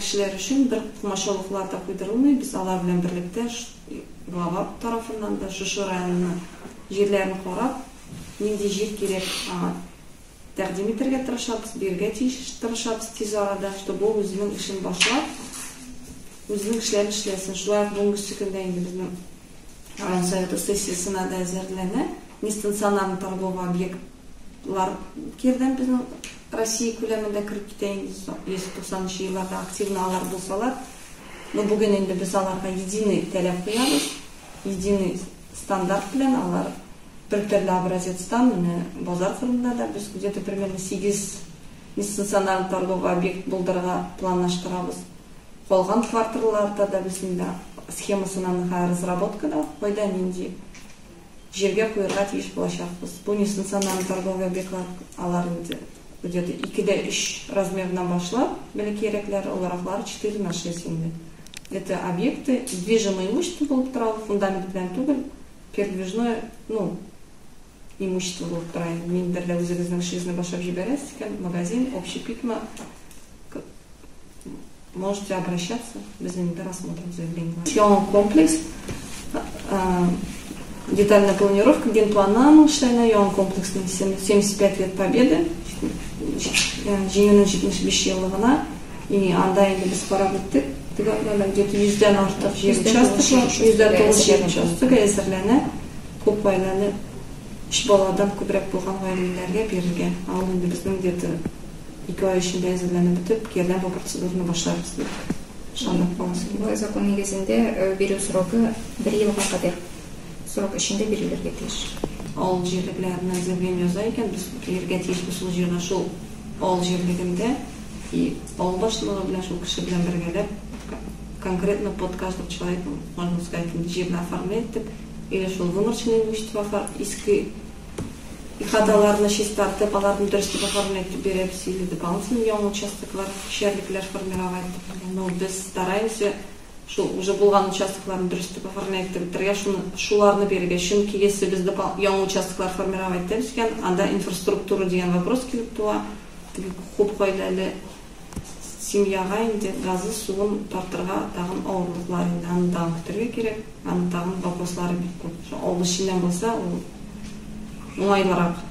Кешеләр өчен бер комачаулыклар да куйдырылмый. Без алар белән берлектә глава тарафыннан да шушы районны җирләрен карап, нинди җир кирәк аңа тәкъдим итәргә тырышабыз, бирергә тиеш тырышабыз тиз арада, чтобы ул үзенең эшен башлап, үзенең эшләрен эшләсен. Шулай ук бүгенге көндә инде безнең район советы сессиясенә дә әзерләнә. Нестационарный торговый объектлар кирдән безнең Россия күләмендә кереп китә инде 190 елларда активно алар булсалар. Но бүген инде без аларга единый таләп куябыз, единый стандарт белән алар бер төрле образецтан менә базар кырында да без где-то примерно 8 нестационарный торговый объект булдырырга планлаштырабыз. Калган кварталларда да без инде схемасын аны разработкада, кайда нинди җиргә куярга тиеш булачакбыз. Бу нестационарный торговый объектлар алар инде где-то 2 дә 3 размерыннан башлап, бәләкәйрәкләре, олыраклары 4 на 6 инде. Это объекты, движимое имущество булып тора, ул фундамент белән түгел, передвижное, ну, имущество булып тора. Ниндидер дә үзегезнең эшегезне башлап җибәрәсез икән, магазин, общепит мы, можете обращаться, без инде рассмотрим заявление. Яңа комплекс, детальная планировка, генпланы эшләнә, яңа комплексның 75 лет Победы, Җиңүнең 75 еллыгына, и анда инде без карап үттек, теге атнада где-то 100дән артык җир участогы, 109 җир участогы әзерләнә, күп гаиләле, өч баладан күбрәк булган гаиләләргә бирергә. Ә ул инде безнең где-то 2 ай эчендә әзерләнеп бетеп, кирдән бу процедураны башларбыз дип ышанып каласы килә. Бу закон нигезендә бирү срогы бер елга кадәр срок эчендә бирелергә тиеш. Авыл җирлекләреннән заявление яза икән, без бирергә тиешбез ул җирне шул авыл җирлегендә и авыл башлыгы белән, шул кеше белән бергәләп, конкретно под каждого человека, можно сказать, җирне оформлять итеп, или шул выморочное имущество иске ихаталарны чистартып, аларны дөрес итеп оформлять итеп бирәбез, или дополнительный яңа участоклар, кишәрлекләр формировать итеп. Но без стараемся шул уже булган участокларны дөрес итеп оформлять итеп бетерергә, шуны шуларны бирергә. Чөнки если без яңа участоклар формировать итәбез икән, анда инфраструктура дигән вопрос килеп туа. Теге күп гаиләле семьяга инде газы, суын тартырга тагын авырлыклар инде, аны тагын көтәргә кирәк, аны тагын вопрослары бик күп. Шул авыл эченнән булса, ул уңайлырак.